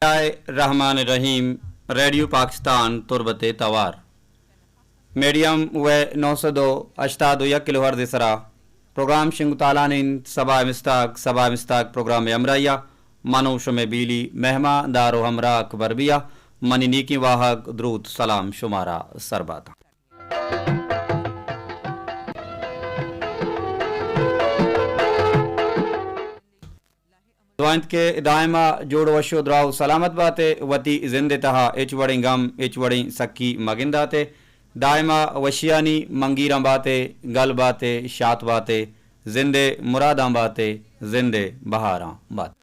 بسم اللہ الرحمن الرحیم۔ ریڈیو پاکستان تربت توار، میڈیم ویو نو سد و ہشتاد و یک کلو ہرتز سرا پروگرام شنگ و تالان انت۔ سبا مستاگ، سبا مستاگ پروگرام ہمراہیا من و شمے بیلی مہمان دار و ہمراہ اکبر بیا۔ منی نیکیں واہگ، دروت، سلام شمارا سر باتاں۔ دعا انت کہ دائما جوڑ وش و دراہ و سلامت باتے، وتی زند تہا ہچ وڑیں گم، ہچ وڑیں سکی مگنداتے، دائما وشیانی منگیراں باتے، گل باتے، شات باتے، زند مراداں باتے، زند بہاراں باتے۔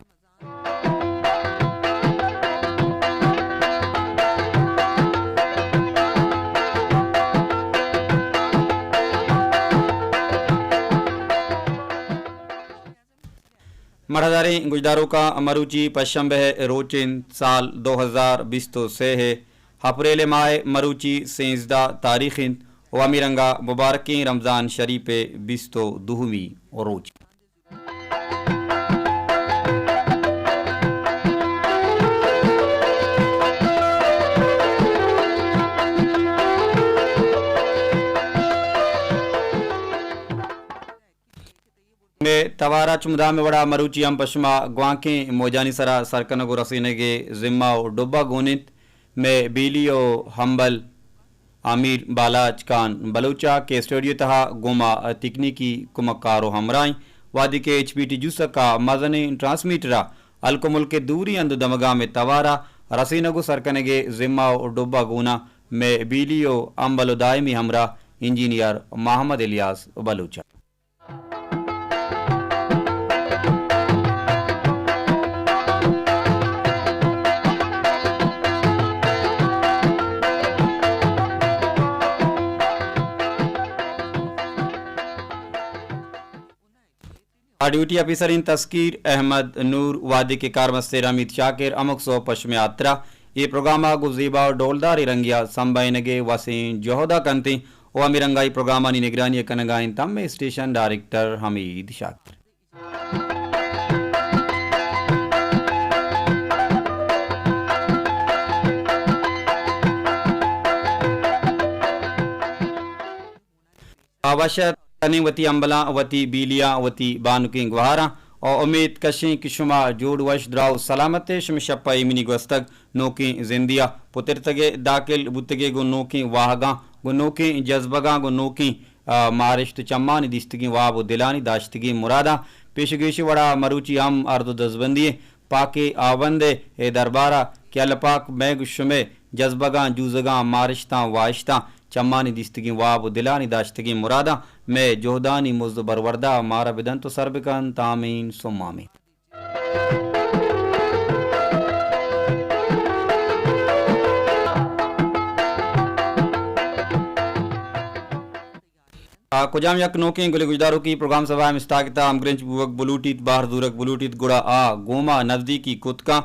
مڑاہداریں گوشداروکاں، مروچی پشنبہ ء روچ انت، سال دو ہزار بیست و سے ء اپریل ء ماہ ء مروچی سینزدہ تاریخ انت و ہمے رنگا مبارکیں رمضان شریف ء بیست و دومی روچ۔ مئے توارا چو مدام وڑا مروچی ہم پہ شما گوانکیں موجانی سرا سر کنگ و رسینگ ء ذمہ و ڈبہ گون انت۔ مئے بیلی و ہمبل امیر بالاچ خان بلوچ ء کہ اسٹوڈیو تہا گوما تکنیکی کمکار و ہمراہیں، وہدے کہ ایچ پی ٹی جوسک ء مزنیں ٹرانسمیٹر ء ہلک و ملک ء دوریں ہند و دمگاں مئے توار ء رسینگ و سر کنگ ء ذمہ و ڈبہ گون ء مئے بیلی و ہمبل و دائمی ہمراہ انجینئر محمد الیاس بلوچ ء۔ آ ڈیوٹی آفیسر انت تسکیر احمد نور، وہدے کہ کارمستر حمید شاکر ہمک سہب پہ شمئے ہاترا اے پروگرام ء گوں زیبا و ڈولداریں رنگے ء سمبھینگ ء وسیں جہد ء کنت انت و ہمے رنگا اے پروگرامانی نگرانی ء کنگا انت ہمے اسٹیشن ڈائریکٹر حمید شاکر۔ آ وش اتک کنیں وتی ہمبلاں، وتی بیلیاں، وتی بانکیں گوہاراں، و امیت کشیں کہ شما جوڑ وش دراہ و سلامت ء شمئے شپ ء ایمنی گوستگ، نوکیں زندیا پترتگ ء داخل بوتگ ء گوں نوکیں واہگاں، گوں نوکیں جذبگاں، گوں نوکیں، آ، مارشت و چمانی دیستگیں واب و دلانی داشتگیں مراداں۔ پیش و گیش وڑا مروچی ہم ارد و دزبندی ء پاکیں ہاوند ء اے دربار ء کہ اللہ پاک مئے گوں شمئے جذبگاں، جوزگاں، مارشتاں، واہشتاں، چمانی دیستگیں واب و دلانی داشتگیں مراداں مئے جہدانی مزد و برورد ء مارا بدنت و سر بکنت۔ آمین ثم آمین۔ آ، کجام یک نوکیں گلے گوشداروکے پروگرام سبا ء مستاگ ء تہا ہمگرنچ بوگ بلوٹیت، بہر زورگ بلوٹیت، گڑا آ گوما نزدیکی کت کن،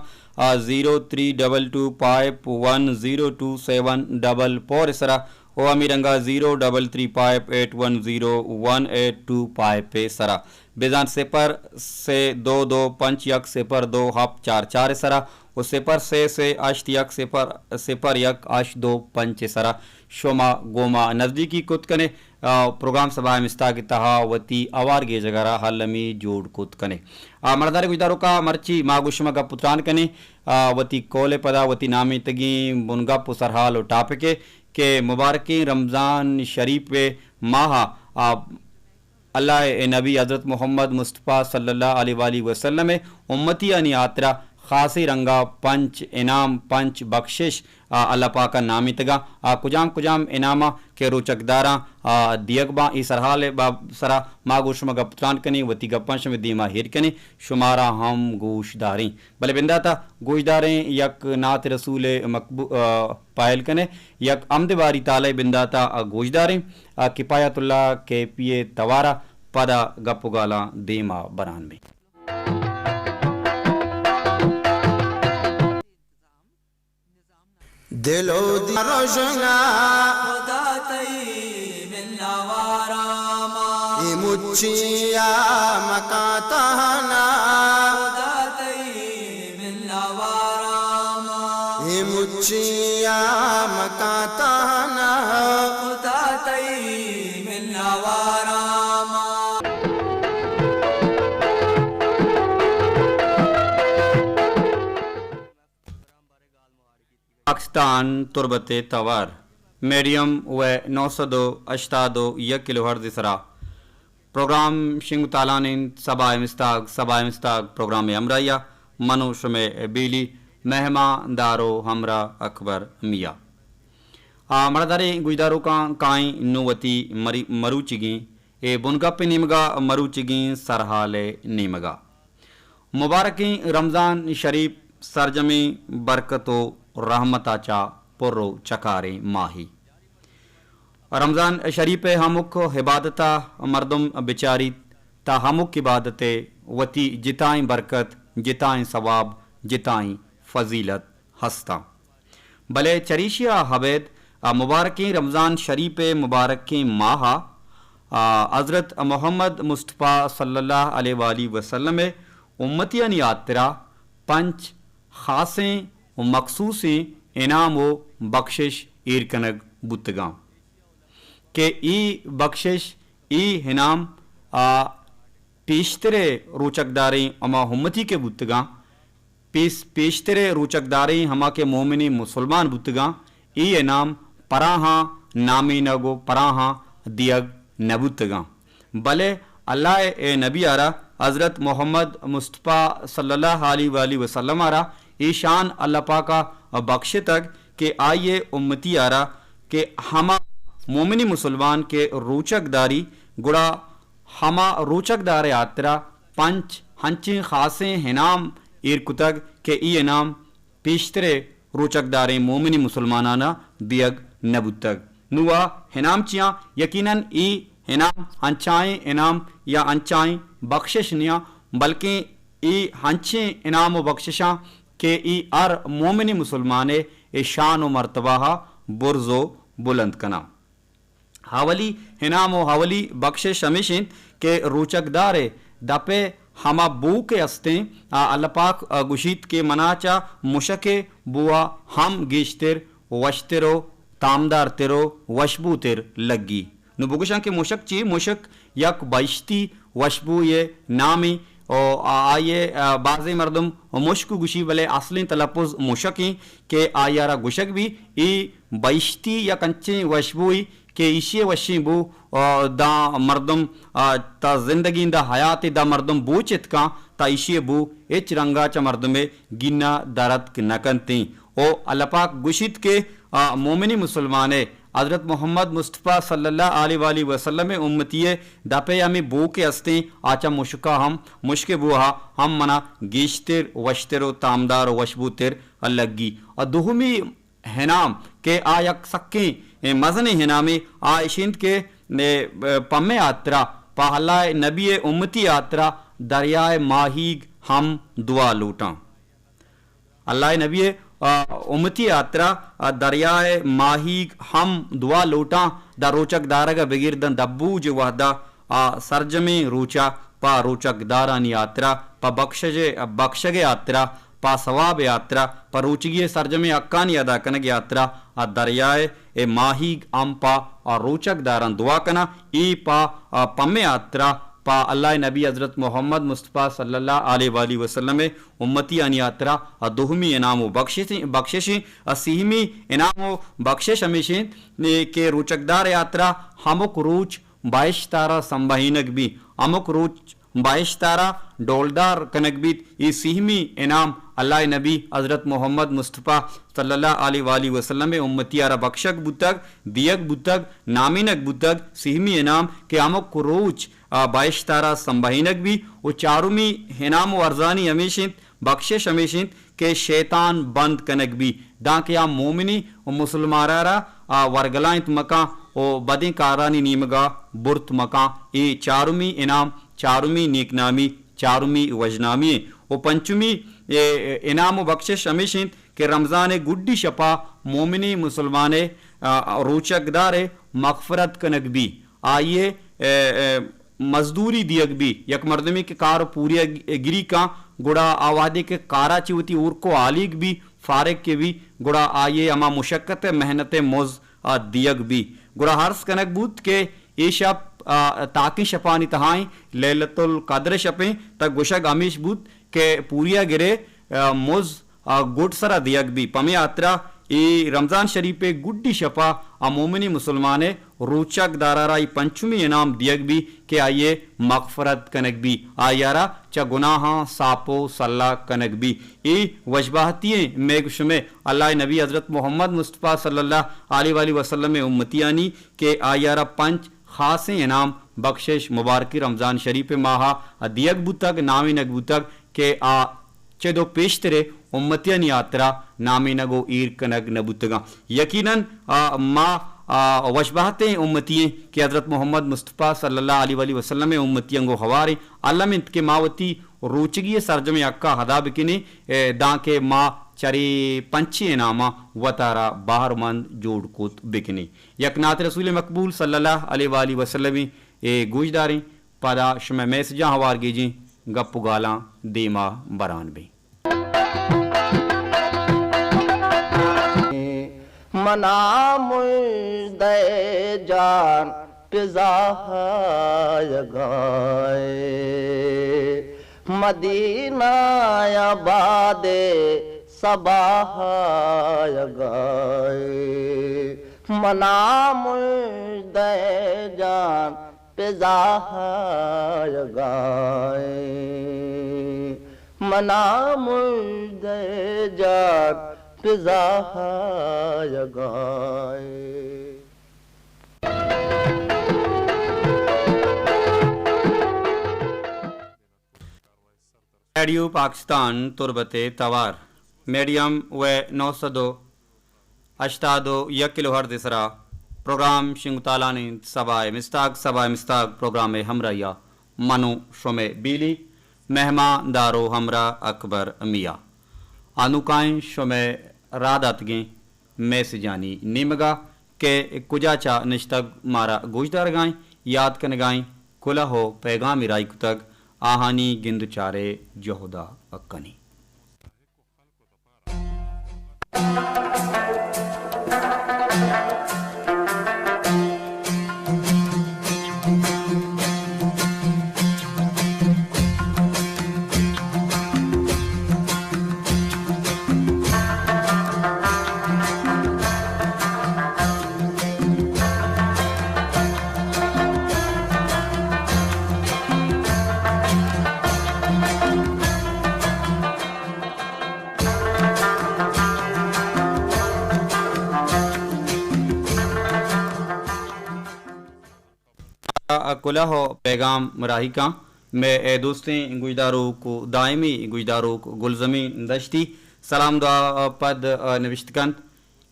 آ، zero three double two five one zero two seven double four ء سرا و ہمے رنگا zero double three five eight one zero one eight two five ء سرا۔ بزاں صفر سے دو دو پنچ یک صفر دو ہفت چار چار ء سرا و صفر سے سے ہشت یک صفر صفر یک ہشت دو پنچ ء سرا شما گوما نزدیکی کت کنے، آ، پروگرام سبا ء مستاگ ء تہا وتی اوار گیجگ ء را المی جوڑ کت کنے۔ آ، مڑاہداریں گوشداروکاں، مرچی ما گوں شما گپ و تران کنیں، آ، وتی کول ء پدا وتی نامیتگیں بنگپ و سرحال و ٹاپک ء کہ مبارکیں رمضان شریف ء ماہ ء، آ، اللہ ء نبی حضرت محمد مصطفی صلی اللہ علیہ وآلہ وسلم ء امتیانی ہاترا خاصیں رنگا پنچ انعام، پنچ بخشش، آ، اللہ پاک ء نامیتگاں۔ آ، کجام کجام انعاماں کہ روچگداراں، آ، دیگ باں، اے سرحال ء باب سرا ما گوں شما گپ تران کنیں، وتی گپاں شمئے دیما ایر کنیں، شمارا ہم گوش داریں۔ بلے بنداتا گوش داریں، یک نعت رسول ء مقبو-، آ، پائل کنیں، یک حمد باری تعالی بنداتا گوش داریں، آ، کفایت اللہ کیپی ء توارا پدا گپ و گالاں دیما بران بیں۔ دل و دل روشنا، خدا تئی منت وارا ما۔ اے مچیا مکان تہنا، خدا تئی منت وارا۔ اے مچیا مکان تہنا، خدا تئی مناوارا ما۔ پاکستان تربت ءِ توار، میڈیم ویو نو سد و ہشتاد و یک کلو ہرٹز ءِ سرا پروگرام شنگ ءُ تالان اِنت۔ سبا ءِ مستاگ، سبا ءِ مستاگ پروگرام ءِ ہمراہی ءَ من ءُ شمئے بیلی مہماندار ءُ ہمراہ اکبر میاں۔ آ، مڑاداریں گوشداروکاں، کائیں نوں وتی مری-، مروچیگیں اے بنگپ ءِ نیمگ ءَ، مروچیگیں سرحال ءِ نیمگ ءَ۔ مبارکیں رمضان شریف سرجمیں برکت ءُ رحمت ءَ چہ پر ءُ چکاریں ماہے۔ رمضان شریف ءِ ہمک عبادت ءَ مردم بچاریت، تہ ہمک عبادت ءِ وتی جتائیں برکت، جتائیں ثواب، جتائیں فضیلت ہستاں۔ بلے چریشی ءَ ابید، آ، مبارکیں رمضان شریف ءِ مبارکیں ماہ ءَ، آ، حضرت محمد مصطفی صلی اللہ علیہ وآلہ وسلم ءِ امتیانی ہاترا پنچ خاصیں ءُ مخصوصیں انعام ءُ بخشش ایر کنگ بوتگاں کہ اے بخشش، اے انعام، آ، پیشتر ءِ روچگداریں ہما امتی کہ بوتگاں، پیس-، پیشتر ءِ روچگداریں ہما کہ مومنیں مسلمان بوتگاں، اے انعام پراہاں نامینگ ءُ پراہاں دیگ نہ بوتگاں۔ بلے اللہ ءِ نبی ءَ را، حضرت محمد مصطفی صلی اللہ علیہ وآلہ وسلم ءَ را اے شان اللہ پاک ءَ بخشتگ کہ آئی ءِ امتی ءَ را کہ ہما مومنیں مسلمان کہ روچگ داری، گڑا ہما روچگ دار ءِ ہاترا پنچ ہنچیں خاصیں انعام ایر کتگ کہ اے انعام پیشتر ءِ روچگ داریں مومنیں مسلماناں ءَ دیگ نہ بوتگ۔ نوں آ انعام چیاں؟ یقیناً اے انعام انچائیں انعام یا انچائیں بخشش نیاں، بلکیں اے انچیں انعام ءُ بخششاں کہ اے ہر مومنیں مسلمان ءِ اے شان ءُ مرتبہ ءَ برز ءُ بلند کناں۔ اولی انعام ءُ اولی بخشش ہمیش اِنت کہ روچگدار ءِ دپ ءِ ہما بو کہ استیں، آ، اللہ پاک، آ، گوشیت کہ منا چہ مشک ءِ بو ءَ ہم گیشتر وشتر ءُ تامدارتر ءُ وشبوتر لگی۔ نوں بگوشاں کہ مشک چی؟ مشک یک بہشتی وشبوئے نامے ءُ آ-، آئی ءَ، آ، بازیں مردم مشک گوشی، بلے اصلیں تلفظ مشک ایں کہ آئی ءَ را گوشگ بی۔ اے بہشتی یک انچیں وشبوئی کہ ایشی ءِ وشیں بو، آ، داں مردم، آ، تا زندگی، داں حیات ءَ داں مردم بو چت کاں، تا ایشی ءِ بو ہچ رنگا چہ مردم ءِ گینا در اتک نہ کنتیں۔ او اللہ پاک گوشیت کہ، آ، مومنیں مسلمان ءِ، حضرت محمد مصطفی صلی اللہ علیہ وآلہ وسلم ءِ امتی ءِ دپ ءِ ہمے بو کہ استیں، آ چہ مشکا ہم، مشک ءِ بو ءَ ہم منا گیشتر وشتر ءُ تامدار ءُ وشبوتر لگی۔ ءُ دومی انعام کہ آ یک سکیں، اے، مزنیں انعامے، آ اش اِنت کہ، اے، پمے ہاترا، پہ اللہ ءِ نبی ءِ امتی ہاترا دریائے ماہیگ ہم دعا لوٹاں۔ اللہ ءِ نبی ءِ، آ، امتی ہاترا، آ، دریائے ماہیگ ہم دعا لوٹاں، داں روچگ دارگ ءَ بگر داں دبوج ءِ وہدا آ سرجمیں روچا پہ روچگ دارانی ہاترا، پہ بخشش، بخشگ ءِ ہاترا، پہ ثواب ءِ ہاترا، پہ روچگی ءِ سرجمیں حقانی ادا کنگ ءِ ہاترا آ دریائے اے ماہیگ ہم پہ آ روچگ داراں دعا کناں۔ اے پہ، آ، پمے ہاترا پہ اللہ ءِ نبی حضرت محمد مصطفی صلی اللہ علیہ وآلہ وسلم ءِ امتیانی ہاترا آ دومی انعام ءُ بخششیں، بخششیں۔ آ سیمی انعام ءُ بخشش ہمیش اِنت کہ روچگدار ءِ ہاترا ہمک روچ بہشت ءَ را سمبہینگ بی، ہمک روچ بہشت ءَ را ڈولدار کنگ بیت۔ اے سیمی انعام اللہ ءِ نبی حضرت محمد مصطفی صلی اللہ علیہ وآلہ وسلم ءِ امتی ءَ را بخشگ بوتگ، دیگ بوتگ، نامینگ بوتگ۔ سیمی انعام کہ ہمک روچ، آ، بہشت ءَ را سمبہینگ بی۔ ءُ چارمی انعام ءُ ارزانی ہمیش اِنت، بخشش ہمیش اِنت کہ شیطان بند کنگ بی، دانکہ آ مومنی ءُ مسلمان ءَ را، آ، ورگلائینت مکاں ءُ بدیں کارانی نیمگ ءَ برت مکاں۔ اے چارمی انعام، چارمی نیکنامی، چارمی وژنامی اِنت۔ ءُ پنچمی، اے، انعام ءُ بخشش ہمیش اِنت کہ رمضان ءِ گڈی شپ ءَ مومنیں مسلمان ءِ، آ، روچگدار ءِ مغفرت کنگ بی، آئی ءِ، اے، اے، مزدوری دیگ بی۔ یک مردمے کہ کار ءُ پوریاگ گری کاں، گڑا آ وہدے کہ کارا چہ وتی ہورک ءُ ہالیگ بی، فارغ کہ بی، گڑا آئی ء ہما مشقت ء محنت ء مز ء دیگ بی۔ گڑا عرض کنگ بوت کہ اے شپ، آ، تاکیں شپانی تہا ایں، لیلۃ القدر شپ ایں، تہ گوشگ ہمیش بوت کہ پوریا گرے، آ، مز، آ، گڈ سرا دیگ بی۔ پمے ہاترا اے رمضان شریف ء گڈی شپا آ مومنیں مسلمان ء روچگ دارا را اے پنچمی انعام دیگ بی کہ آئی ء مغفرت کنگ بی، آئی ء را چہ گناہاں ساپ و سلاہ کنگ بی۔ اے وشبہتی ایں مئے گو شمئے اللہ ء نبی حضرت محمد مصطفی صلی اللہ علیہ وآلہ وسلم ء امتیانی کہ آئی ء را پنچ خاصیں انعام بخشش مبارکیں رمضان شریف ء ماہ ء دیگ بوتگ، نامینگ بوتگ کہ آ چد و پیشتر ء امتیانی ہاترا نامینگ و ایر کنگ نہ بوتگاں۔ یقیناً، آ، ما، آ، وشبہتیں امتی ایں کہ حضرت محمد مصطفی صلی اللہ علیہ وآلہ وسلم ء امتیاں گوں ہواریں۔ الم انت کہ ما وتی روچگی ء سرجمیں حقا ادا بکنیں، اے، دانکہ ما چرے پنچیں انعاماں وتارا بہرمند جوڑ کت بکنیں۔ یک نعت رسول مقبول صلی اللہ علیہ وآلہ وسلم اے گوشداریں، پدا شمئے میسجاں ہوار گیجیں، گپ و گالاں دیما بران بیں۔ منا مژدہ جان پزاہایگائے، مدینہ آباد صباہایگائے۔ منا مژدہ جان پزاہایگائے، منا مژدہ جان پزاہایگائے۔ ریڈیو پاکستان تربت ء توار، میڈیم ویو نو سد و ہشتاد و یک کلو ہرتز ء سرا پروگرام شنگ و تالان انت۔ سبا ء مستاگ، سبا ء مستاگ پروگرام ء ہمراہی ء من و شمئے بیلی مہمان دار و ہمراہ اکبر میاں۔ آنوکائیں شمئے راہ داتگیں میسجانی نیمگا کہ کجا چہ نشتگ مارا گوشدارگائیں، یات کنگائیں، کلہ و پیغامی راہی کتگ، آہانی گند و چارے جہدا کنیں۔ کلہ و پیغام راہی کاں۔ مئے اے دوستیں گوشداروک و دائمی گوشداروک گلزمین دشتی سلام دعا پد نوشت کنت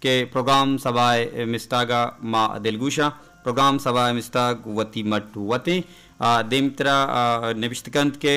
کہ پروگرام سبا ء مستاگ ء ما دلگوش آں۔ پروگرام سبا ء مستاگ وتی مٹ وتیں۔ آ، دیمترا، آ، نبشت کنت کہ،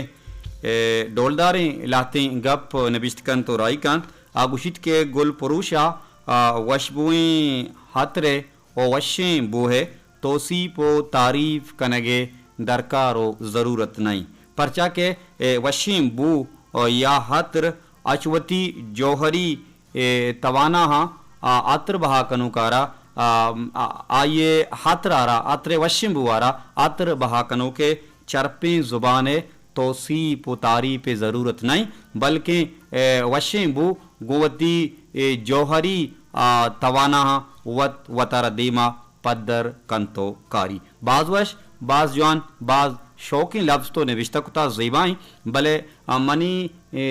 اے، ڈولداریں لہتیں گپ نبشت کنت و راہی کنت۔ آ گوشیت کہ گل پروش ء، آ، وشبوئیں ہتر ء و وشیں بوہ ء توسیپ و تعریف کنگ ء درکار و ضرورت نہ انت، پرچا کہ، اے، وشیں بو، آ، یا ہتر اچ وتی جوہری اے تواناہاں، آ، عطر بہا کنوک ء را، آ، آ، آئی ء عطر ء را، عطر ء وشیں بو ء را، عطر بہا کنوک ء چرپیں زبان ء توسیپ و تعریپ ء ضرورت نہ انت، بلکیں، اے، وشیں بو گوں وتی، اے، جوہری، آ، تواناہاں وت، وت ء را دیما پدر کنت و کاری۔ باز وش، باز جوان، باز شوکیں لبز تو نبشتہ کتا، زیبائیں، بلے، آ، منی، اے،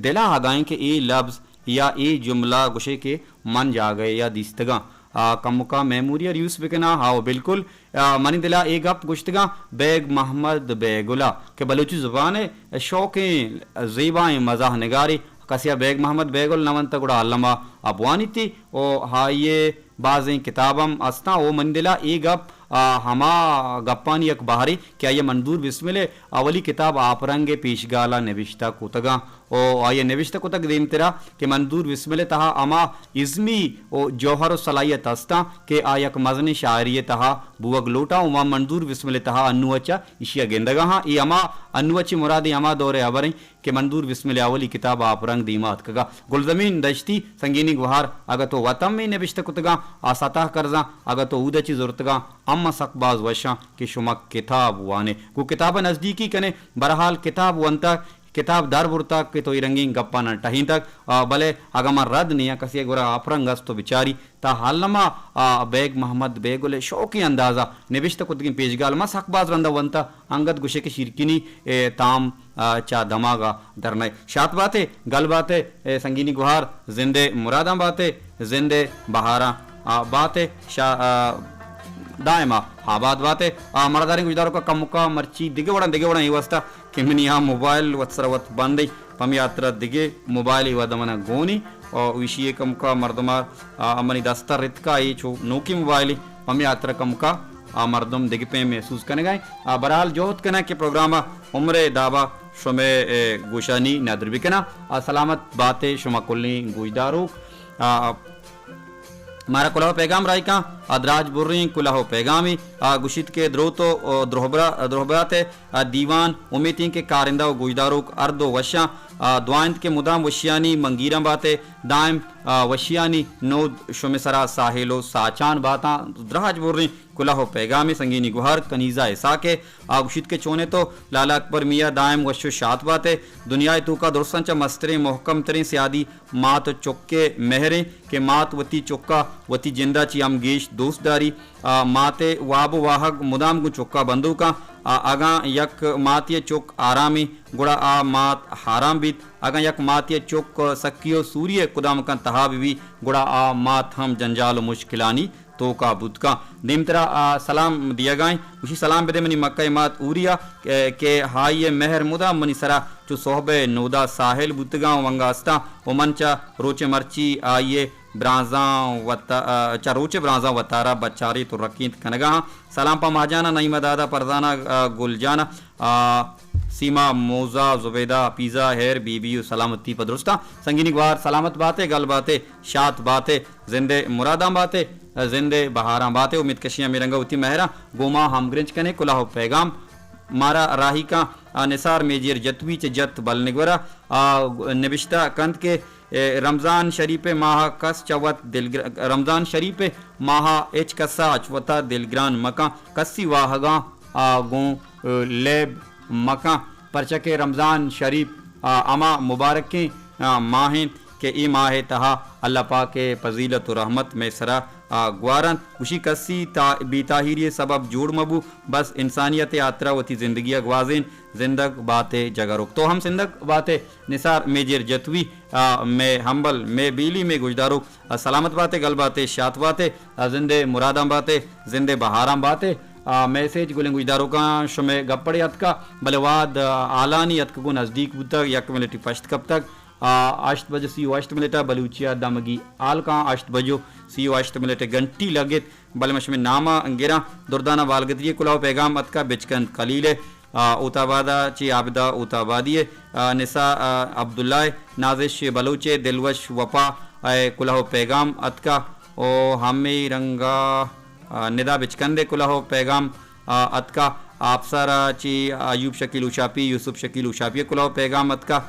دل ء اگائیں کہ اے لبز یا اے جملہ گوشے کہ من جاگہے یا دیستگاں، آ، کمکا میموری ء ریوس بکناں۔ ہاؤ، بالکل، آ، منی دل ء اے گپ گوشتگاں بیگ محمد بیگل ء کہ بلوچی زبان ء شوکیں زیبائیں مزاح نگارے، کسے ء بیگ محمد بیگل نہ ونت گڑا الم ء بوانیتی و آئی ء بازیں کتاب ہم استاں۔ او منی دل ء اے گپ، آ، ہما گپانی یک بہرے کہ آئی ء منظور بسمل ء اولی کتاب آپ رنگ ء پیشگال ء نبشتہ کتگاں و آئی ء نبشتہ کتگ دیمترا کہ منظور بسمل ء تہا ہما ازمی و جوہر و صلاحیت ہستاں کہ آ یک مزنیں شاعری ء تہا بوگ لوٹاں و ما منظور بسمل ء تہا انو ء چہ ایشی ء گندگا ہاں۔ اے ہما انو ء چہ مرادیں ہما دور ء ہبریں کہ منظور بسمل ء اولی کتاب آپ رنگ دیما اتکگا۔ گلزمین دشتی، سنگینی گوہار، اگہ تو وت ہم اے نبشتہ کتگاں آ ستا کرزاں، اگہ تو اود ء چہ زرتگاں ہم سک باز وشاں کہ شما کتاب وانے۔ گوں کتاب ء نزدیکی کنے، بہرحال کتاب ونتگ، کتاب در برتگ کہ تو اے رنگیں گپاں نہ ٹہینتگ، آ، بلے اگاں من رد نیاں کسے ء گورا آپ رنگ است تو بچاری، تا الما، آ، بیگ محمد بیگل ء شوقیں اندازا نبشتہ کتگیں پیشگال ما سک باز رندا ونتا، انگت گوشے کہ شیرکنی، اے، تام، آ، چا دماغا درنئے۔ شات باتے، گل باتے، اے، سنگینی گوہار، زندے مراداں باتے، زندے بہاراں، آ، باتے، شا-، آ، دائما آباد باتے۔ آ، مڑداریں گوشداروکا کمکا مرچی دگہ وڑاں، دگہ وڑاں اے واسطہ کہ منی آ موبائل وت سر وت بند ئی، پمی ہاترا دگہ موبائل ای وہد منا گونی، او ایشی ء کمکا مردما، آ، منی دستا رتکا اے چو نوکی موبائل ای، پمی ہاترا کمکا آ مردم دگہ پیم محسوس کنگا ایں۔ آ، بہرحال جہد کناں کہ پروگرام ء عمر ء دابا شمے، اے، گوشانی ندر بکناں۔ آ، سلامت باتے شما کلیں گوشداروک۔ آ، مارا کلہو پیغام راہی کاں، آ دراج بریں کلہو پیغامے، آ گوشیت کہ دروت و، و دروہبرا-، دروہبرات ء، آ دیوان، امیتیں کہ کارندہ و گوشداروک ہر دو وشاں، آ دعا انت کہ مدام وشیانی منگیراں بات ء دائم، آ وشیانی نود شمے سرا ساحل و ساچان باتاں۔ دراج بریں کلہو پیغامے، سنگینی گوہر کنیزہ اسحاق ء، آ گوشیت کہ چونے تو لالا اکبر میاں دائم وش و شات بات ء۔ دنیا ء توکا درستاں چہ مستریں محکم تریں سیادی مات و چک ء مہریں کہ مات وتی چکا وتی جندا چی ہم گیش دوست داری۔ آ، مات ء واب و واہگ مدام گوں چکا بندوکاں۔ آ، اگاں یک ماتی ء چک آرامیں گڑا آ مات آرام بیت۔ اگاں یک ماتی ء چک سکی و سوری ء کدام کن تہا بہ بی گڑا آ مات ہم جنجال و مشکلانی توکا بوت کن۔ دیمترا، آ، سلام دیگائیں۔ گوشی سلام بدے منی مکہ مات اوریا کہ، کہ آئی ء مہر مدام منی سرا چو سہب ء نودا ساحل بوتگاں و انگا استاں و من چہ روچ مرچی آئی ء برانزاں وت-، آ، چہ روچ برانزاں وتارا بچاریت و رکینت کنگا ہاں۔ سلام پہ ماہجانا، نعیمہ دادا، پرزانا، آ، گل جانا، آ، سیما، موزا، زبیدہ، حفیظہ، ہیر، بی بی و سلامتی پہ درستاں۔ سنگینی گوار سلامت باتے، گل باتے، شات باتے، زندے مراداں باتے، زندے بہاراں باتے۔ امید کشی ہمے رنگا وتی مہراں گوما ہمگرنچ کنے۔ کلہو پیغام مارا راہی کاں، آ، نثار میجر جتوی چہ جت بلنگورا، آ، نبشتہ کنت کہ، اے، رمضان شریف ماہ کس چہ وت دلگر-، رمضان شریف ماہ ہچ کسا اچ وتا دلگران مکن، کسی واہگاں، آ، گوں، اے، لیب مکن، پرچہ کہ رمضان شریف، آ، ہما مبارکیں، آ، ماہ انت کہ اے ماہ ء تہا اللہ پاک ء فضیلت و رحمت مئے سرا، آ، گوار انت۔ گوشی کسی تا-، بے تاہیری ء سبب جوڑ مہ بو، بس انسانیت ء ہاترا وتی زندگی ء گوازین۔ زندگ بات ئے جگروک۔ تو ہم زندگ بات ئے نثار میجر جتوی، آ، مئے ہمبل، مئے بیلی، مئے گوشداروک، آ، سلامت بات ئے، گل بات ئے، شات بات ئے، آ، زند ئے مراداں بات ئے، زند ئے بہاراں بات ئے۔ آ، میسج گلیں گوشداروکاں شمئے گپڑے اتکا، بلے واد، آ، ہالانی اتک گوں نزدیک بوتگ، یک منٹی پشت کپتگ۔ آ، ہشت بج سی و ہشت منٹ ء بلوچی ء دمگی ہالکاں ہشت بج و سی و ہشت منٹ ء گھنٹی لگت۔ بلے من شمئے نام ء گراں۔ دردانہ بالگدری ء کلوہ پیغام اتکا، بچکند خلیل ء، آ، اوت آباد ء چہ عابدہ اوت آبادی ء، آ، نسا، آ، عبداللہ ء، نازش بلوچ ء، دلوش وپا ء کلوہ پیغام اتکا۔ او ہمے رنگا، آ، ندا بچکند ء کلوہ پیغام، آ، اتکا۔ آپسار ء چہ ایوب شکیل ہوشاپی، یوسف شکیل ہوشاپی ء کلوہ پیغام اتکا۔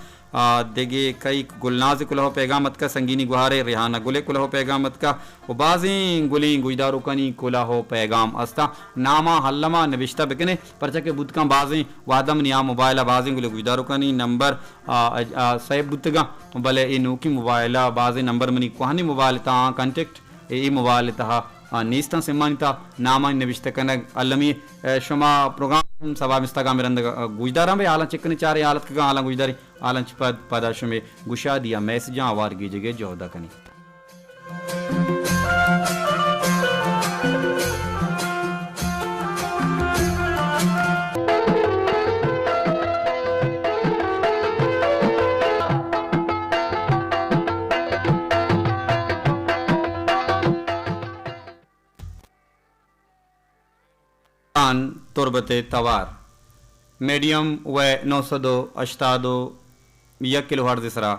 آ، دگہ کئیک گلناز ء کلوہ پیغام اتکا، سنگینی گوہار ء ریحانہ گل ء کلوہ پیغام اتکا و بازیں گلیں گوشداروکانی کلوہ پیغام استاں۔ ناماں الما نبشتہ بکنے، پرچا کہ بوتکاں بازیں وہداں منی آ موبائل ء بازیں گلیں گوشداروکانی نمبر، آ، آ، سیو بوتگاں، بلے اے نوکیں موبائل ء بازیں نمبر منی کوہنیں موبائل تاں آ کانٹیکٹ اے، اے موبائل تہا، آ، نیستاں۔ سمانی تہا نامانی نبشتہ کنگ المی۔ اے، شما پروگرام سبا مستگاں مرندگ، آ، گوشداراں بے حالاں چکنے چارے حالت کگاں حالاں گوشداری۔ حالاں چہ پد پدا شمے گشادی ء میسجاں ہوار گیجگ ء جہد ء کنیں۔ آن تربت ء توار میڈیم وے نو سد و ہشتاد و یک کلو ہرز سرا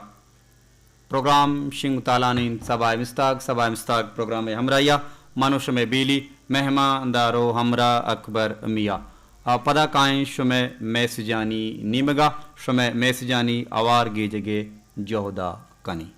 پروگرام شنگ تالان انت سبائے مستاگ، سبائے مستاگ پروگرام ہمراہیا من و شمے بیلی مہمان دارو ہمراہ اکبر میا۔ آ، پدا کائیں شمے میسجانی نیمگا، شمے میسجانی اوار گیجگے جہدا کنی۔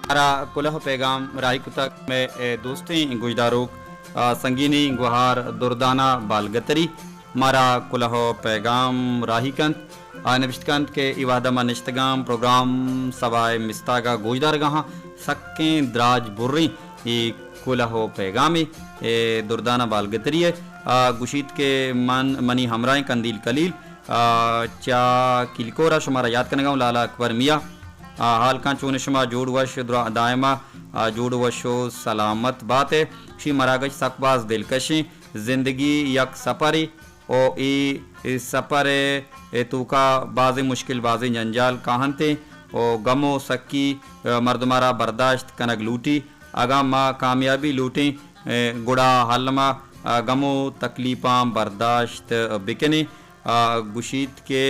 مارا کلہ و پیغام راہی کتگ مئے، اے، دوستیں گوشداروک، آ، سنگینی گوہار دردانہ بالگتری مارا کلہ و پیغام راہی کنت۔ آ نبشت کنت کہ اے وہدا ما نشتگاں پروگرام سبائے مستاگا گوشدارگا ہاں، سکیں دراج بریں اے کلہ و پیغامے، اے دردانہ بالگتری ء۔ آ گوشیت کہ من، منی ہمراہیں قندیل کلیل، آ، چہ کلکور ء شمارا یات کنگا اوں لالا اکبر میا۔ آ، حال کن چون شما جوڑ وش درا-، دائما، آ، جوڑ وش و سلامت بات ئے۔ شی مراگش سک باز دلکشیں، زندگی یک سپرے و اے، اے سپر ء توکا بازیں مشکل، بازیں جنجال کاہنت و غم و سکی، آ، مردمارا برداشت کنگ لوٹی۔ اگاں ما کامیابی لوٹیں، اے، گڑا الما، آ، غم و تکلیپاں برداشت بکنیں۔ آ، گوشیت کہ،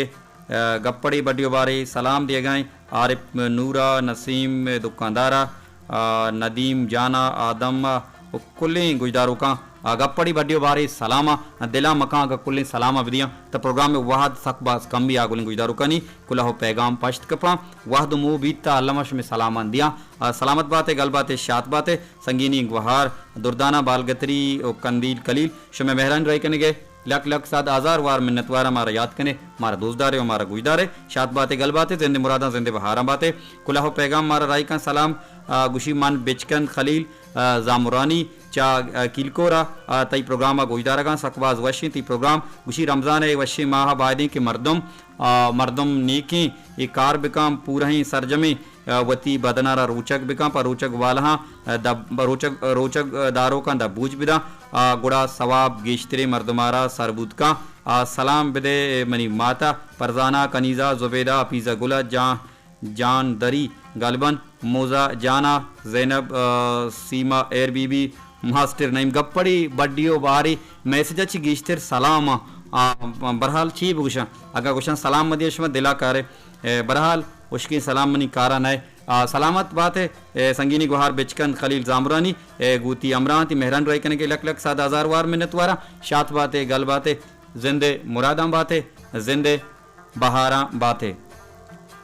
آ، گپڑی بڈی و بارے سلام دیگائیں عارف نورا، نسیم دکاندارا، آ، ندیم جانا، آدم و کلیں گوشداروکاں، آ، گپڑی بڈی و بارے سلاما، دلا مکاں اگاں کلیں سلاما بدیاں، تہ پروگرام وہد سک باز کم بی، آ گلیں گوشداروکانی کلہ و پیغام پشت کپاں۔ وہد و مو بیت تہ الما شمے سلامان دیاں۔ آ، سلامت بات ئے، گل بات ئے، شات بات ئے۔ سنگینی گوہار، دردانہ بالگتری و قندیل کلیل، شمئے مہرانی راہی کنگے لک لک صد ہزار وار منتواراں۔ مارا یات کنے، مارا دوست دارے و مارا گوش دارے۔ شات باتے، گل باتے، زندے مراداں زندے بہاراں باتے۔ کلہ و پیغام مارا راہی کن سلام، آ، گوشی من بچکند خلیل، آ، زامرانی چا، آ، کیلکورا، آ، تئی پروگرام ء گوشدارگاں، سک باز وشیں تئی پروگرام۔ گوشی رمضان ء وشیں ماہ ء بایدیں کہ مردم، آ، مردم نیکیں اے کار بکاں، پورہیں سرجمیں آ، وتی بدن ء را روچگ بکن، پہ روچگ والہاں، آ، دب-، روچگ، روچگ، آ، داروکاں دبوج بداں، آ، گڑا ثواب گیشتریں مردم ء را سر بوت کن۔ آ، سلام بدے منی مات ء، فرزانہ، کنیزہ، زبیدہ، حفیظہ گل ء، جان، جان دری، گالبن، موزہ جان ء، زینب، آ، سیما، ایر بی بی، ماسٹر نعیم۔ گپڑی بڈی و باری میسج ء چہ گیشتر سلام ء، آ، برحال چی بگوشاں؟ اگاں گوشاں سلام مدیے شما دل ء کارے۔ اے، برحال، ہشکیں سلام منی کارا نئے۔ آ، سلامت بات ئے، اے، سنگینی گوہار بچکند خلیل زامرانی، اے، گوں تئی ہمراہاں تئی مہرانی راہی کنگے لک لک صد ہزار وار منتواراں۔ شات بات ئے، گل بات ئے، زندے مراداں بات ئے، زندے بہاراں بات ئے۔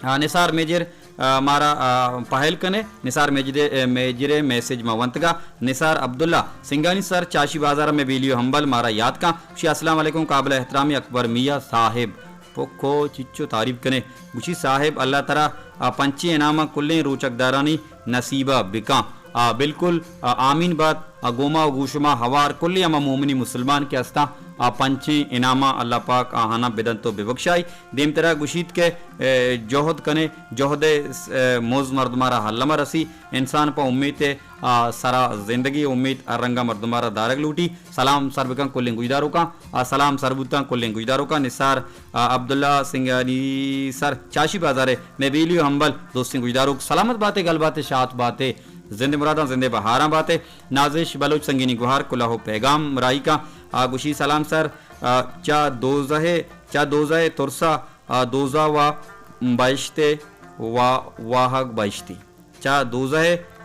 آ، نثار میجر، آ، مارا، آ، پہل کنے۔ نثار میجر، اے، میجر ء میسج ما ونتگا۔ نثار عبداللہ سنگانی سر چاشی بازار میں بیلیو ہمبل مارا یات کن۔ شی السلام علیکم قابل احترام اکبر میاں صاحب۔ پکو چچو تعریف کنے۔ گوشی صاحب اللہ ترا آ پنچیں انعاماں کلیں روچگدارانی نصیبا بکاں۔ آ، بالکل، آ، آمین بات۔ آ، گوما و گوشما ہوار کلیں ہما مومنی مسلمان کہ استاں، آ پنچیں انعاماں اللہ پاک آہاناں بدنت و ببخشائی۔ دیمترا گوشیت کہ، اے، جہد کنے، جہد ء، اے، موز مردمارا الما رسی۔ انسان پہ امیت ء، آ، سرا زندگی امیت ہر رنگا مردمارا دارگ لوٹی۔ سلام سر بکن کلیں گوشداروکاں۔ آ، سلام سر بوتاں کلیں گوشداروکاں۔ نثار، آ، عبداللہ سنگانی سر چاشی بازار ء مئے بیلی و ہمبل دوستیں گوشداروک سلامت باتے، گل باتے، شات باتے، زندے مراداں زندے بہاراں باتے۔ نازش بلوچ سنگینی گوہار کلہ و پیغام راہی کاں۔ آ، گوشی سلام سر، آ، چا دوزہ، چا دوزہ ترسا، آ، دوزہ و بہشت و واہگ بہشتی۔ چہ دوزہ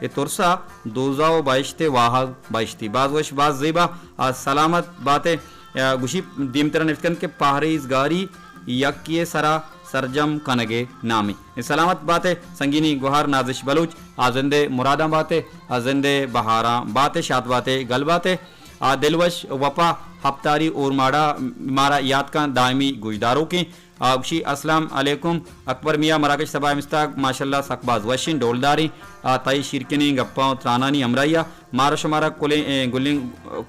ء ترسا دوزہ و بہشت ء واہگ بہشتی۔ باز وش، باز زیبا، آ، سلامت بات ئے۔ آ، گوشی دیمترا نوشت کنت کہ پہریزگاری یکی ء سرا سرجم کنگ ء نامے۔ سلامت بات ئے سنگینی گوہار نازش بلوچ، آ زندے مراداں بات ئے، آ زندے بہاراں بات ئے، شات بات ئے، گل بات ئے۔ آ، دلوش وپا ہپتاری اورماڑا مارا یات کن دائمی گوشداروکیں۔ آ، گوشی، السلام علیکم اکبر میاں، مراکش سبا مستاگ، ماشاءاللہ سک باز وشیں ڈولداریں، آ، تئی شیرکنیں گپاں و ترانانی ہمراہیا مارا شمارا کلیں، اے، گلیں،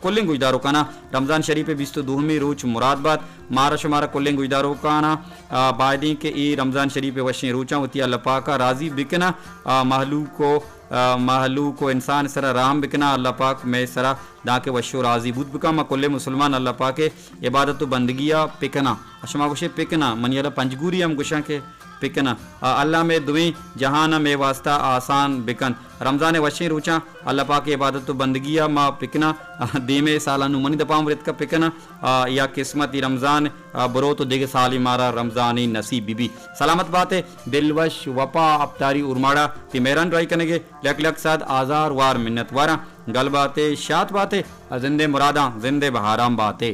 کلیں گوشداروکانا رمضان شریف بیست و دومی روچ مراد بات۔ مارا شمارا کلیں گوشداروکانا، آ، بایدیں کہ اے رمضان شریف وشیں روچاں وتی اللہ پاکا راضی بکنا، آ، مہلوک و، آ، مہلوک و انسان سرا رحم بکنا اللہ پاک مئے سرا، دانکہ وش و راضی بوت بکا۔ ما کلیں مسلمان اللہ پاک عبادت و بندگی ء پکناں۔ ء شما گوشے پکناں، منی ہیالا پنجگوری ہم گوشاں کہ پکناں۔ ء اللہ مئے دوئیں جہان ء مئے واسطہ آسان بکن۔ رمضان ء وشیں روچاں اللہ پاک ء عبادت و بندگی ء ما پکناں۔ ء دیمے سالاں نوں منی دپاں ورتکہ پکناں۔ ء یا قسمت ای رمضان ء بروت و دگہ سالی مارا رمضانی نصیب بی بی۔ سلامت باتے دلوش وپا اپتاری اورماڑا تی مہران رائی کنگے۔ لک لک صد آزار وار منت واراں۔ گل باتے، شات باتے، ء زندے مراداں، زندے بہاراں باتے۔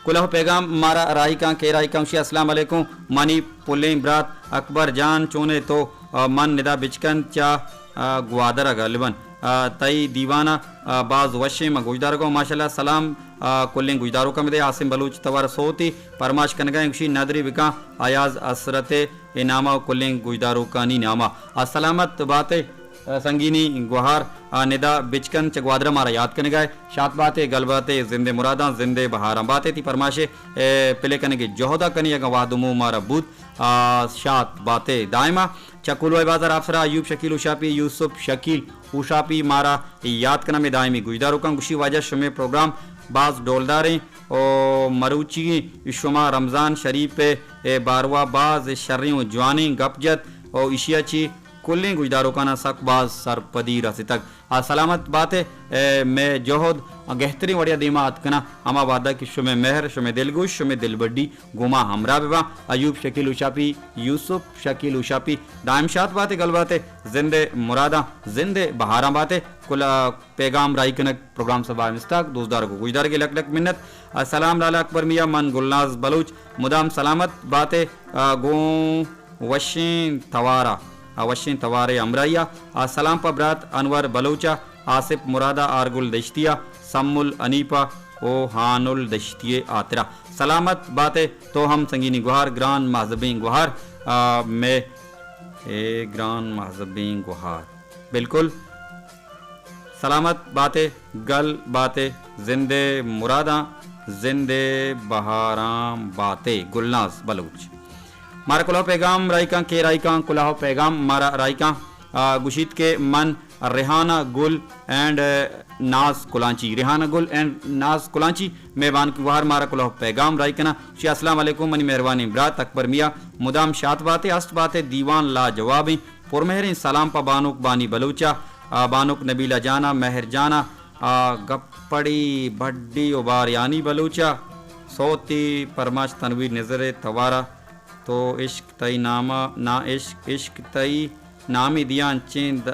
کلہ و پیغام مارا راہی کاں، کے راہی کاں، گوشی، السلام علیکم، منی پلیں برات اکبر جان، چونے تو؟ ء من ندا بچکند چہ، ء گوادر ء گالبن۔ ء تئی دیوان ء، ء باز وشیں، من گوشدارگ ء ماشاءاللہ سلام، ء کلیں گوشداروکاں بدے۔ عاصم بلوچ توار سوتی پرماش کنگا، گوشی، ندری بکاں ایاز حسرت ء ناما و کلیں گوشداروکانی ناما۔ ء سلامت باتے۔ ء سنگینی گوہار، ء ندا بچکند چہ گوادر ء مارا یات کنگا ئے۔ شات باتے، گل باتے، زندے مراداں، زندے بہاراں باتے۔ تی پرماشے، ء پلے کنگے جہدا کنی، اگاں وہد و موہ مارا بوت، ء شات باتے دائما۔ چہ کولوائی بازار آپسرا ایوب شکیل ہوشاپی، یوسف شکیل ہوشاپی مارا یات کناں، مئے دائمی گوشداروکاں۔ گوشی، واجہ شمے پروگرام باز ڈولداریں و مروچی شما رمضان شریف ء باروا باز شریں و جوانیں گپ جت و ایشیا چی کلیں گوشداروکاناں سک باز سرپدی رستگ۔ آ سلامت بات ئے، اے مئے جہد گہتریں وڑیا دیما اتک کناں، ہما وہدا کہ شمئے مہر، شمئے دلگوش، شمئے دلبڈی گوما ہمراہ بباں۔ ایوب شکیل ہوشاپی، یوسف شکیل ہوشاپی، دائم شات بات ئے، گل بات ئے، زندئے مراداں، زندئے بہاراں بات ئے۔ کل ء پیغام راہی کنگ پروگرام سبا ء مستاگ، دوستدارگ و گوشدارگے لک لک منت۔ ء سلام لالا اکبر میاں، من گلناز بلوچ، مدام سلامت بات ئے۔ ء گوں وشیں توار ء، ء وشیں توار ء ہمراہی ء، ء سلام پہ برات انور بلوچ ء، آصف مراد ء، آرگل دشتی ء، سمل حنیف ء، او ہانل دشتی ء ہاترا۔ سلامت بات ئے تو ہم سنگینی گوہار، گران مہذبیں گوہار، ء مئے اے گران مہذبیں گوہار۔ بالکل۔ سلامت بات ئے، گل بات ئے، زندئے مراداں، زندئے بہاراں بات ئے۔ گلناز بلوچ۔ مارا کلہو پیغام راہی کاں، کے راہی کاں، کلہو پیغام مارا راہی کاں، آ، گوشیت کہ من ریحانہ گل اینڈ ناز کلانچی، ریحانہ گل اینڈ ناز کلانچی، مئے بانک گوہار مارا کلہو پیغام راہی کناں۔ شی السلام علیکم منی مہروانیں برات اکبر میاں، مدام شات بات ئے، است بات ئے، دیوان لاجوابیں۔ پرمہریں سلام پہ بانک بانی بلوچ ء، آ، بانک نبیلہ جان ء، مہر جان ء، آ، گپڑی بڈی و باریانی بلوچ ء، سوتی پرماش تنویر نزر ء توار ء، تو عشق تئی نام ء، نا عشق، عشق تئی نامی دیاں انچیں د-،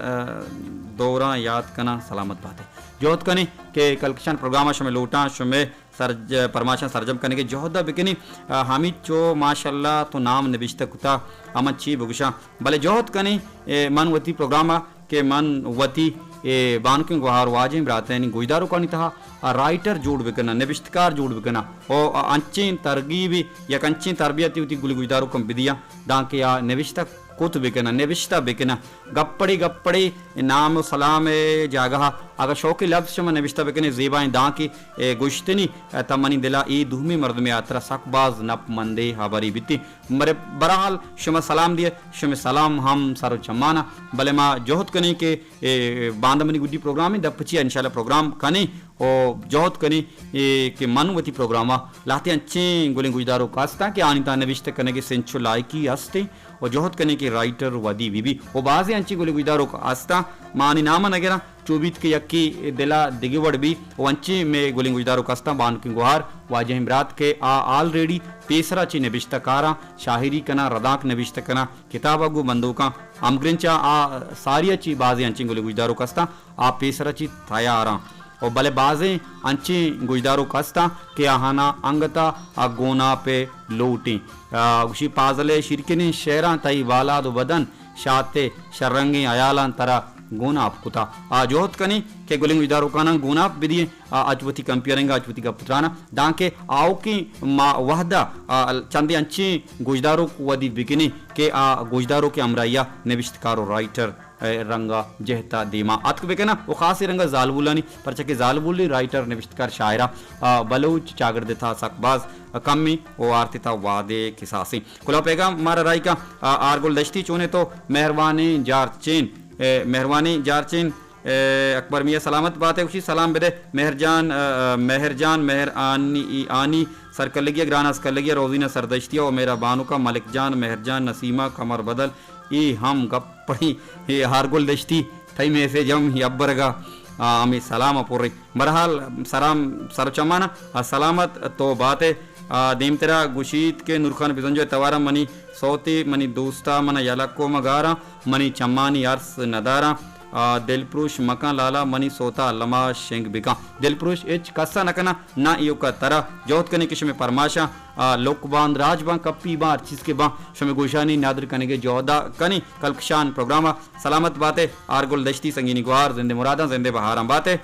دوراں یات کناں۔ سلامت بات ئے۔ جہد کنیں کہ کلکشان پروگرام ء شمئے لوٹاں، شمئے سرج-، پرماشاں سرجم کنگے جہد ء بکنیں۔ آ، ہمینچو ماشاءاللہ تو نام نبشتہ کتا، ہمن چی بگوشاں، بلے جہد کنیں، اے، من وتی پروگرام ء کہ من وتی، اے، بانکیں گوہار واجہیں براتانی گوشداروکانی تہا آ رائٹر جوڑ بکناں، نبشتکار جوڑ بکناں، او آ انچیں ترغیبے یک انچیں تربیتے وتی گلی گوشداروکاں بدیاں، دانکہ آ نبشتہ کت بکناں، نبشتہ بکناں۔ گپڑے گپڑے نام و سلام ء جاگہ ء اگاں شوقیں لبز شما نبشتہ بکنیں، زیبائیں دانکے، اے، گوشتنی، اے، تہ منی دل ء اے دومی مردمے ہاترا سک باز نپ مندیں ہبرے بیتیں۔ مرے برحال شما سلام دیئے، شمے سلام ہم سر و چمانا، بلے ما جہد کنیں کہ، اے، باندا منی گڈی پروگرامے، دپ چیا انشاءاللہ پروگرام کنیں۔ و جہد کنیں، اے، کہ من وتی پروگرام ء لہتے انچیں گلیں گوشداروک ہستاں کہ آنی تہا نبشتہ کنگ ء سنچ و لائکی ہستیں و جہد کنیں کہ رائٹر ودی بہ بی و بازیں انچیں گلیں گوشداروک ہستاں، ما آنی نام ء نہ گراں، چو بیت کہ یکے دل ء دگہ وڑ بی و انچیں مئے گلیں گوشداروک ہستاں، بانکیں گوہار واجہیں برات کہ آ آلریڈی پیسرا چہ نبشتہ کاراں، شاعری کناں، ردانک نبشتہ کناں، کتاب ء گوں بندوکاں ہمگرنچاں، آ ساری ء چہ بازیں انچیں گلیں گوشداروک ہستاں۔ آ پیسرا چہ تیاراں و بلے بازیں انچیں گوشداروک ہستاں کہ آہاناں انگتا آ گوناپ ء لوٹیں۔ آ، گوشی پازل ء شیرکنیں شعراں تئی بالاد و بدن، شات ء شررنگیں ہیالاں ترا گوناپ کتا۔ آ جہد کنیں کہ گلیں گوشداروکاناں گوناپ بدییں، آ اچ وتی کمپیئرنگ ءَ، اچ وتی گپ تران ءَ، دانکہ آؤکیں ما وہد ءَ، آ، چندے انچیں گوشداروک ودی بکنیں کہ آ گوشداروک ءِ ہمراہی ءَ نبشتکار و رائٹر ءِ رنگ ءَ جہت ءَ دیما اتک بکناں و خاصیں رنگ ءَ زالبولانی، پرچا کہ زالبولیں رائٹر، نبشتکار، شاعر ءَ، آ، بلوچ چاگرد ءِ تہا سک باز کمیں و آرت ءِ تہا وہدے کساسیں۔ کلوہ پیغام مارا راہی کن، آ، آرگل دشتی چونے تو مہروانیں جارچین، اے، مہروانیں جارچین، اے، اکبر میاں سلامت باتے، گوشی سلام بدے مہر جان، آ، آ، مہر جان، مہر آنی، آنی سرکلگی ءَ، گران آس کلگی ءَ، روزینہ سردشتی ءَ و میرا بانک ءَ، ملک جان، مہر جان، نسیمہ، قمر بدل، اے ہم گپ پہ اے آرگل دشتی، تئی میسج ہم اے ابرگا، آ، ہمے سلام ءَ پرے۔ بہرحال، سلام سر و چمانا، آ، سلامت تو باتے۔ آ، دیمترا گوشیت کہ نورخان بزنجو ءِ توارا منی سوتے، منی دوستا، منا یلہ کو مگاراں، منی چمانی ارس نداراں۔ آ، دلپروش مکن لالا، منی سوتا الما شنگ بکن۔ دلپروش ہچ کسا نکناں، نہ ایوکا ترا۔ جہد کنیں کہ شمے پرماشاں، آ، لک باں، دراج باں، کپی باں، ہر چیز کہ باں، شمے گوشانی ندر کنگے جہدا کنیں۔ کلکشان پروگرام ءَ سلامت باتے، آرگل دشتی سنگینی گوہار، زندے مراداں، زندے بہاراں باتے۔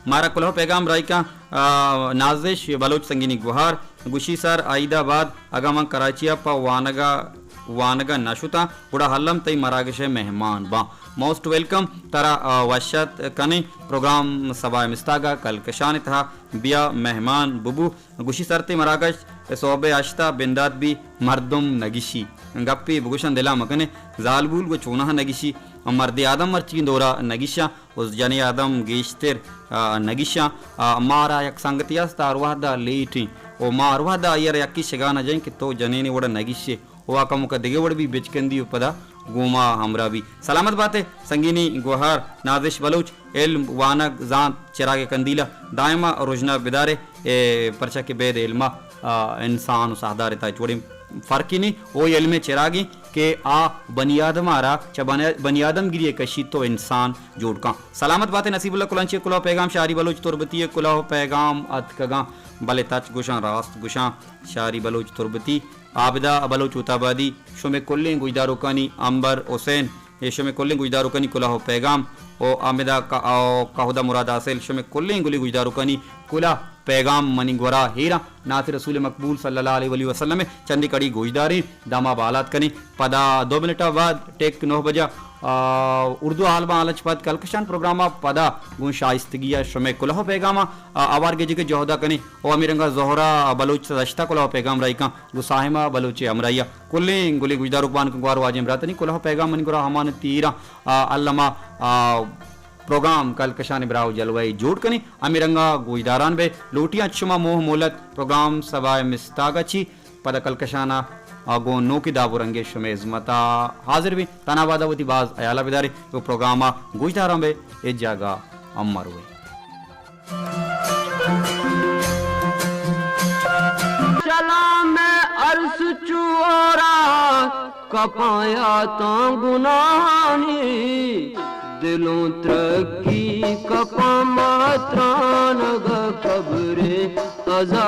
مارا کلوہ پیغام راہی کن، آ، نازش بلوچ سنگینی گوہار، گوشی سر عید ءَ بعد اگاں من کراچی ءَ پہ وانگ ءَ، وانگ ءَ نہ شتاں، گڑا الم تئی مراگش ءِ مہمان باں۔ موسٹ ویلکم، ترا، آ، وش ات کنیں پروگرام سبا ءِ مستاگ ءَ کلکشان ءِ تہا بیا مہمان ببو۔ گوشی سر تئی مراگش سہب ءِ ہشت ءَ بندات بی، مردم نگشی۔ گپے بگوشاں دلا مکنے، زالبول گوں چوناہا نگشی، مردے آدم مرچی دورا نگشاں، و جنے آدم گیشتر، آ، نگشاں۔ آ، مارا یک سنگتے است، ہر وہدا لیٹیں، و ما ہر وہدا آئی ءَ را یکے شگانا جئیں کہ تو جنینے وڑا نگشے۔ و آ کموکا دگہ وڑ بی بچکندی و پدا گوں ما ہمراہ بی۔ سلامت باتے سنگینی گوہار نازش بلوچ، علم، وانگ، زانت، چراگ قندیلا دائما رژنا بدارے، اے، پرچا کہ بید علما، آ، انسان و ساہدار تا ہچ وڑیں فرقی نی۔ او علم چراگی کہ آ بنی آدم آرا چہ بنی، بنی آدم گری کشی تو انسان جوڑ کن۔ سلامت باتے نصیب اللہ کلانچی کلوہ پیغام، شاری بلوچ تربتی کلوہ پیغام اتکگاں، بلے تچ گوشاں راست گوشاں شاری بلوچ تربتی۔ عابدہ بلوچ ہوت آبادی، شمے کلیں گوشداروکانی، امبر حسین، اے شمے کلیں گوشداروکانی کلوہ و پیغام، او احمدہ کا-، او کہدہ مراد حاصل، شمے کلیں گلیں گوشداروکانی کلوہ پیغام منی گورا ہیراں۔ نعت رسول مقبول صلی اللہ علیہ وآلہ وسلم ءِ چندے کڑی گوشداریں، داما بالات کنیں۔ پدا دو منٹ ءَ بعد ٹک نو بجہ، آ، اردو آلباں آلچ پد کلکشان پروگرام ءَ پدا گوں شائستگی ءَ شمے کلوہ و پیغام ءَ، آ، آوار گیجگ ءِ جہد ءَ کنیں۔ او ہمے رنگ ءَ زہرا بلوچ دشت ءَ کلوہ و پیغام راہی کن گوں ساہما بلوچ ءِ ہمراہی ءَ۔ کلیں گلیں گوشداروک بانک گوار واجہیں براتانی کلوہ و پیغام منی گورا امانتی ایراں، آ، الما، آ، پروگرام کلکشان براہ و جلوہ ءَ جوڑ کنیں۔ ہمے رنگ ءَ گوشداران بے لوٹیاں شما موہ مولت پروگرام سبا ءِ مستاگ ءَ چی پدا کلکشان ءَ گوں نوکیں داب و رنگے شمے ہزمت ءَ حاضر بیں۔ تاں آ وہد ءَ وتی باز ہیال ءَ بدارے و پروگرام ءَ گوشداراں بے اے جاگہ امر وے۔ چلاں مئے ارس چو ہورا، کپاں یاتاں گناہانی، دلوں ترکی کپاں ماترانگ قبریں عذاب۔